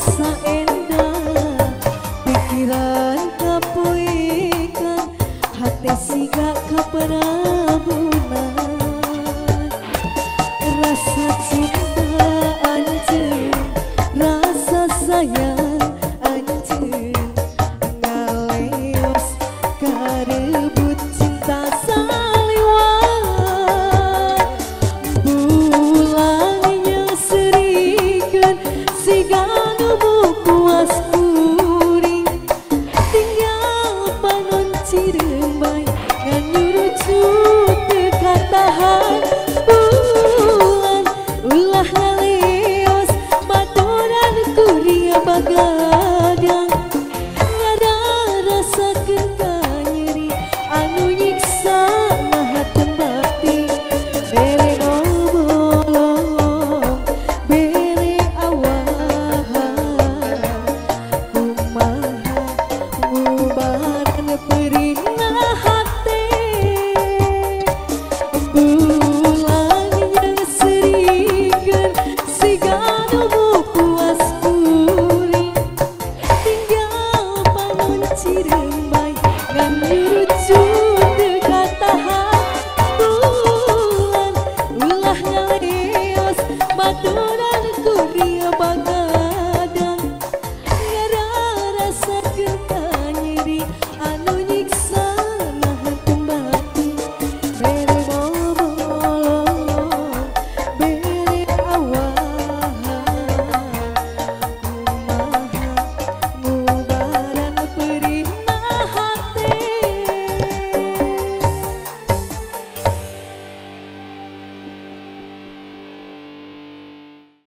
rasa endah pikiran kapoekan hati siga kaperabunan rasa cinta anjeun rasa sayang anjeun ngaleos karebut cinta saliwat bulannya serikeun siga nu puas kuring tinggal panon cirembay ngan nyurucut teu katahan bulan ulah ngaleos baturan kuring bagadang ngararasakeun kanyeri anu nyiksa ngahatem bakti bere ngobolong bere awahan kumaha ngubaran perihna hate bulan yang serikeun siga nu puas kuring tinggal panon cirembay ngan nyurucut teu katahan bulan ulah ngaleos baturan kuring.